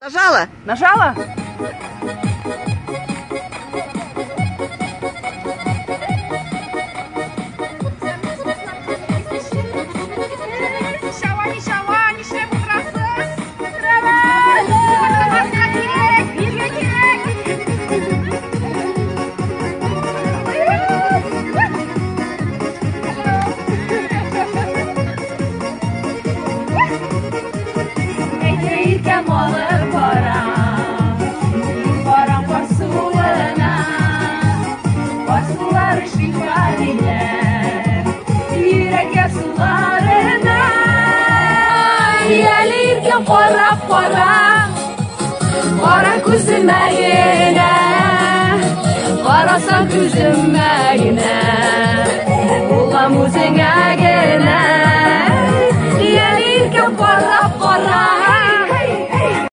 Нажала? Нажала? Ничава, ничава, нишләп утырасыз? Утырабыз! Утырмаска кирәк, биргә кирәк! Әйдә иркәм алып барам, барам Карсуына. Карсулары шифа диләр, йөрәк ярсуларына. Әле иркәм карап кара, кара күземә генә, карасаң күземә генә, булам үзеңә генә. Әле иркәм карап